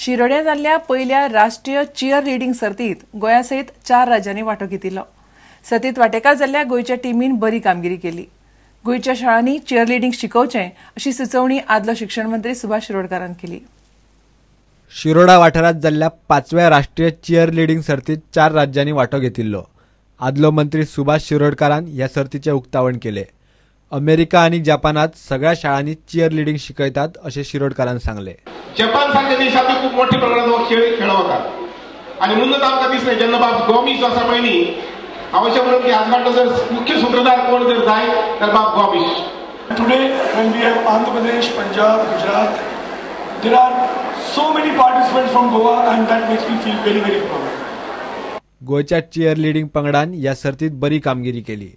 शिरोड्या जाल्ल्या पयल्या राष्ट्रीय चियर लिडींग सर्तीत गोंया सयत 4 राज्यांनी वांटो घेतिल्लो. सर्तीत वांटेकार जाल्ल्या गोंयच्या टिमीन बरी कामगिरी केली. गोंयच्या शाळांनी चियर लिडींग शिकोवचें अशी सुचोवणी आदलो शिक्षण मंत्री सुभाष शिरोडकारान केली. शिरोडा वाठारांत जाल्ल्या 5व्या राष्ट्रीय चियर लिडींग सर्तीत 4 राज्यांनी वांटो घेतिल्लो. आदलो मंत्री सुभाष शिरोडकारान ह्या सर्तीचें उक्तावण केलें. अमेरिका आनी जपानात सगळ्या शाळांनी चियर लिडींग शिकयतात अशें शिरोडकारान सांगलें. जपान सारख्या देशांत खूप मोठ्या प्रमाणात हो खेळ खेळवतात आणि म्हणूनच आमकां दिसलें जेन्ना बाब गोमीश जो आसा पळय न्ही, हांव अशें म्हणून की आजमांटो जर मुख्य सूत्रधार कोण जर जाय तर बाब Gomes. Today when we have Andhra Pradesh, Punjab, Gujarat, there are so many participants from Goa and that makes me feel very very proud. गोंयच्या चियर लिडींग पंगडान ह्या सर्तीत बरी कामगिरी केली.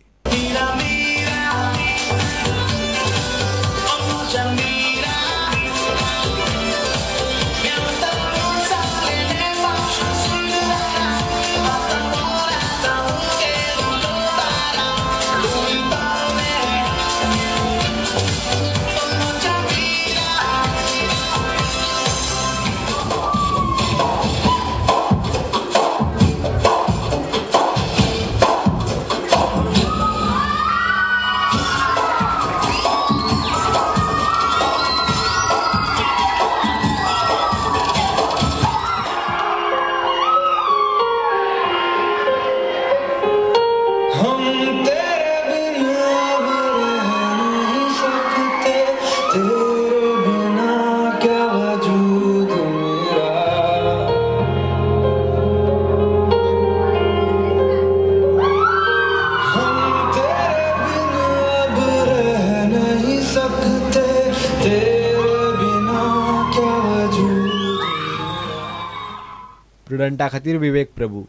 प्रुडंटा खातीर विवेक प्रभू.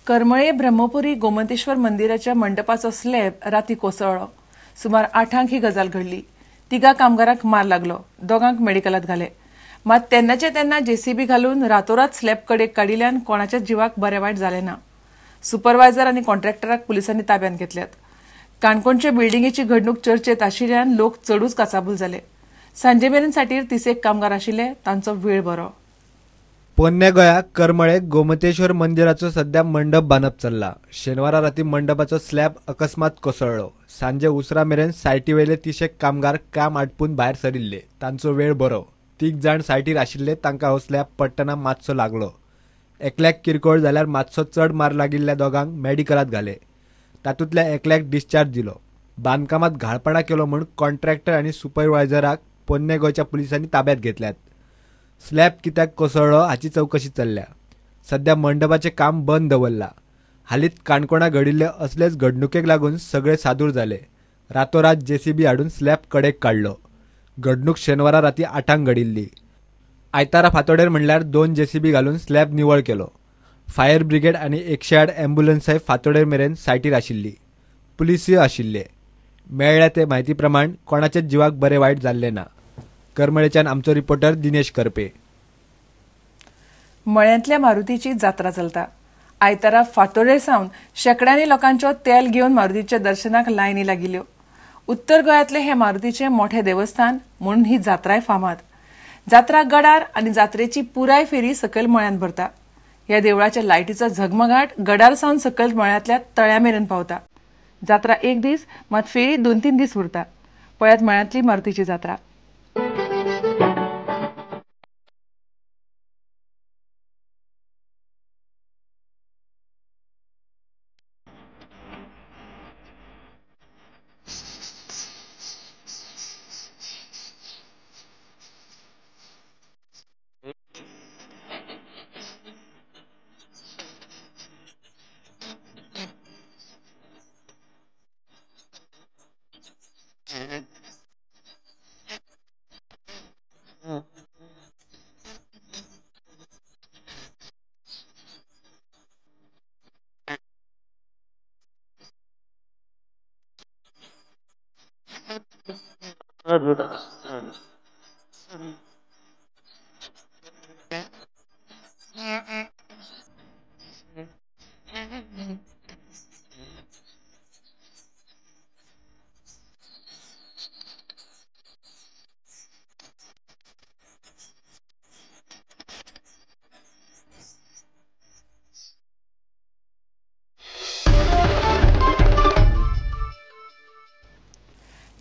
करमळे ब्रह्मपुरी गोमतेश्वर मंदिराच्या मंडपाचो स्लॅब राती कोसळ्ळो. सुमार 8 ही गजाल घडली. 3 कामगारांक मार लागलो, 2 मेडिकलात घाले. मात तेन्नाचे तेन्ना जेसीबी घालून रातोरात स्लॅब कडेक काडिल्ल्यान कोणाच्या जिवाक बरें वायट जालें ना. सुपरवायझर आनी कॉन्ट्रॅक्टराक पुलिसांनी ताब्यांत घेतल्यात. काणकोणचे बिल्डिंगेची घडणूक चर्चेत आशिल्ल्यान लोक चडूच काचाबूल जाले. सांजे मेरेन साटीर 30 कामगार आशिल्ले, तांचो वेळ बरो. पोन्ने गोंया करमळे गोमतेश्वर मंदिराचो सध्या मंडप बांदप चल्ला. शेनवारा राती मंडपाचो स्लॅब अकस्मात कोसळ्ळो. सांजे उसरा मेरेन सायटी वयले 30 कामगार काम आटपून भायर सरिल्ले. तांचो वेळ बरो. 3 जाण सायटीर आशिल्ले, तांकां हो स्लॅब पडटना मातसो लागलो. एकल्याक किरकोळ जाल्यार मातसो चड मार लागिल्ल्या 2 मेडिकलात घाले. तातूंतल्या एकल्याक डिस्चार्ज दिलो. बांदकामात घाळपणा केलो म्हूण कॉन्ट्रॅक्टर आनी सुपरवायझराक पोन्ने गोंयच्या पुलिसांनी ताब्यात घेतल्यात. स्लॅब कित्याक कोसळ्ळो हाची चवकशी चल्ल्या. सध्या मंडपाचें काम बंद दवरलां. हालींच काणकोणा घडिल्ले असलेच घडणुकेक लागून सगळे सादूर जाले. रातोरात जेसीबी हाडून स्लॅब कडेक काडलो. घडणूक शेनवारा राती 8 घडिल्ली. आयतारा फांतोडेर म्हणल्यार 2 जेसीबी घालून स्लॅब निवळ केलो. फायर ब्रिगेड आनी 108 ॲम्ब्युलन्सय फांतोडेर मेरेन सायटीर आशिल्ली. पुलिसूय आशिल्ले. मेळ्ळ्या ते म्हायती प्रमाण कोणाच्याच जिवाक बरें वायट जाल्लें ना. करमळेच्यान आमचो रिपोर्टर दिनेश करपे. मळ्यांतल्या मारुतीची जात्रा चलता. आयतारा फांतोडेर सावन शेंकड्यांनी लोकांच्यो तेल घेवन मारुतीच्या दर्शनाक लायनी लागिल्ल्यो. उत्तर गोंयांतले हे मारुतीचे मोठे देवस्थान म्हणून ही जात्राय फामाद. जात्रा गडार आनी जात्रेची पुराय फेरी सकयल मळ्यांत भरता. ह्या देवळाच्या लायटीचो झगमगाट गडार सावन सकयल मळ्यांतल्या तळ्या मेरेन पावता. जात्रा 1 दीस मात फेरी 2-3 दीस उरता. पळयात मळ्यांतली मारुतीची जात्रा.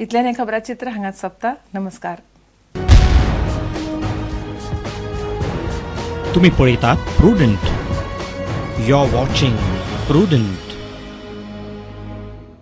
इतल्यान हें खबराचित्र हांगाच सोंपता. नमस्कार. तुम्ही पळयतात Prudent. You are watching Prudent.